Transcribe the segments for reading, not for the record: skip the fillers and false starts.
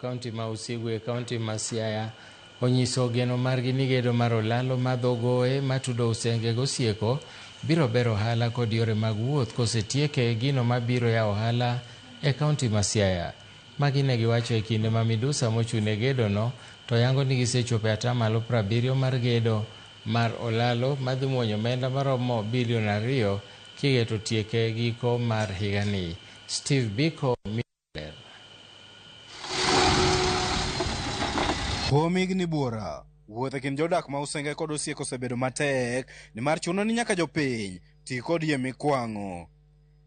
Kaunti ma Usigu e kaunti ma Siaya onyiso geno margi ni gedo mar olalo ma dho Goe matudo Usenge gosieko biro bero ohala kod yore mag wuoth kosetieke gino mabiro yawo ohala e kaunti ma Siaya. Magi ne giwacho e kinde ma midusa mochung' ne gedono to yango ni gisechopo e atamalo 70 mar gedo mar olalo madhi muonyo omenda maromo bilion 2 kigeto tieke giko mar higani. Steve Biko ler. Kuom higni buora, wuoth e kind jodak ma Usenge kod Osieko osebedo matek nimar chuno ni nyaka jopiny ti kod yie mikwang'o.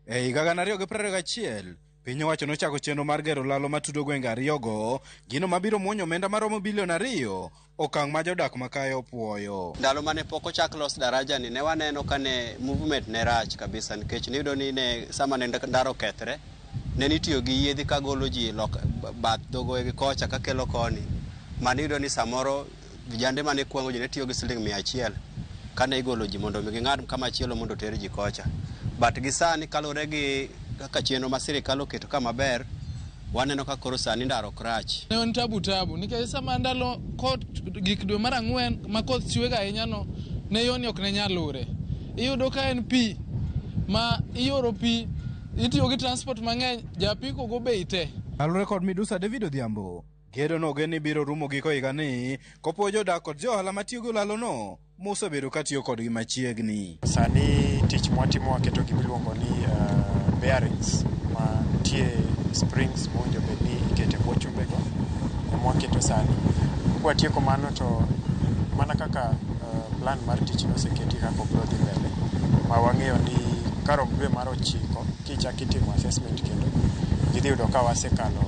E higa 2021, piny owacho nochako chenro mar gero lalo matudo gwenge ariyogo, gino mabiro muonyo omenda maromo bilion 2, okang' ma jodak makae opuoyo. Ndalo mane pok ochak los daraja ni ne waneno ka ne movement ne rach kabisa nikech niyudo ni ne sama ne ndara okethre ne nitiyo gi yiedhi kagolo ji lok bath dhogoe gi kocha kakelo koni mane iyudo ni samoro vijande mane kwang'o ji ne tiyo gi siling 100 kane igolo ji mondo mi ging'ad kama chielo mondo oter ji kocha. But gi sani kaluwore gi kaka chenro ma sirikal oketo ka maber, waneno ka koro sani ndara ok rach. Ne en tabu tabu nikech sama ndalo koth gik dwe mar ang'wen ma koth chwega ahinya no ne yoni ok ne nyal lure. Iyudo ka en pi ma ioro pi itiyo gi transport mang'eny japiko go bei te. Kaluwore kod midusa David Odhiambo, gedo no ogen ni biro rumo giko higani kopuoyo jodak kod jo ohala matiyo gi olalono mosebedo katiyo kodgi machiegni. Sani tich mwatimo waketo gima iluongo ni bearings ma nitie springs mowinjo bed ni iketo e bwo chumbego ema waketo sani. Kwatieko mano to mana kaka plan mar tich noseketi kaka obiro dhi mbele ma wang'eyo ni karom dwe mar 9 kichak itimo assessment kendo gidhi yudo ka wasekalo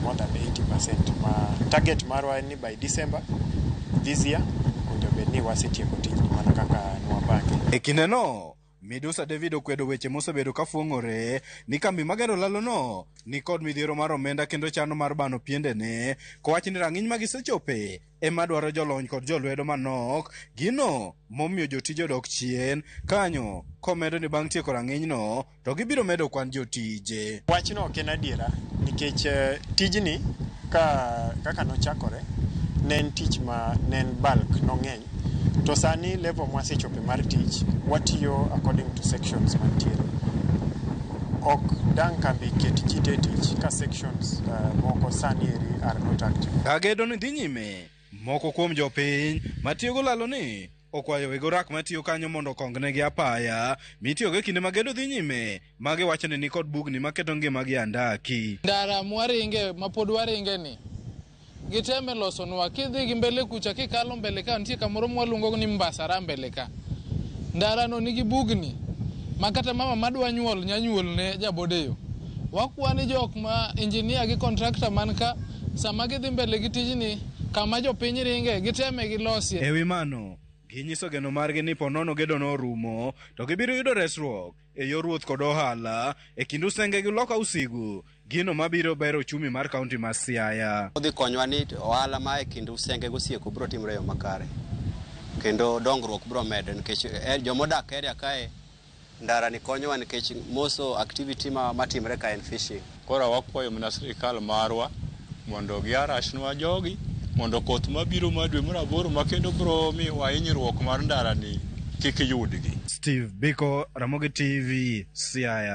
more than 80% ma target marwa en ni by December this year owinjo bed ni wasetieko tijni mana kaka nwapange. E kindeno, midusa David okwedo weche mosebedo ka fuong'ore ni kambi magero lalono ni kod midhiero mar omenda kendo chano mar bano piendene kowacho ni rang'iny ma gisechope ema dwaro jolony kod jolwedo manok, gino momiyo jotije odok chien kanyo komedo ni bang' tieko rang'inyno to gibiro medo kwan jotije. Wachno ok en adiera nikech tijni ka kaka nochakore ne en tich ma ne en bulk nong'eny to sani level mwasechope mar tich watiyo according to sections mantiere. Ok dang' kambi ket ji te e tich ka sections moko sani eri are not active. Ka gedo ni dhi nyime, moko kuom jopiny matiyo go lalo ni okwayo weg orak matiyo kanyo mondo okongnegi apaya mitiyogo e kinde ma gedo dhi nyime ma giwacho ni nikod bugni maketo ngimagi e andaki. Ndara mwaringe mapod waringe ni giteme losonwa kidhi gi mbele kucha kikalo mbele ka nitie kamoro mwaluongo ni Mbasara mbele ka. Ndara no nigi bugni ma kata mama madwa nyuol nya nyuol ne jabode yo. Wakwa ni jok ma engineer gi contractor man ka sama gidhi mbele gi tijni kama jopiny ringe giteme gilosie. E wi mano, ginyiso geno margi ni ponono gedono orumo to gibiro yudo resruok e yor wuoth kod ohala e kind Usenge gi loka Usigu, gino mabiro bero uchumi mar kaunti ma Siaya. Odhi konywa ni ohala ma e kind Usenge gosieko biro timore e yo makare kendo dongruok biro medre nikech jomodak area kae ndara ni konyowa nikech most activity matimre ka en fishing. Koro wakwayo mana sirikal marwa mondo giarashnwa jogi mondo koth mabiro mar dwe mar 8 ma kendo biro miyowa hinyruok mar ndara ni kik yudgi. Steve Biko, Ramogi TV, Siaya.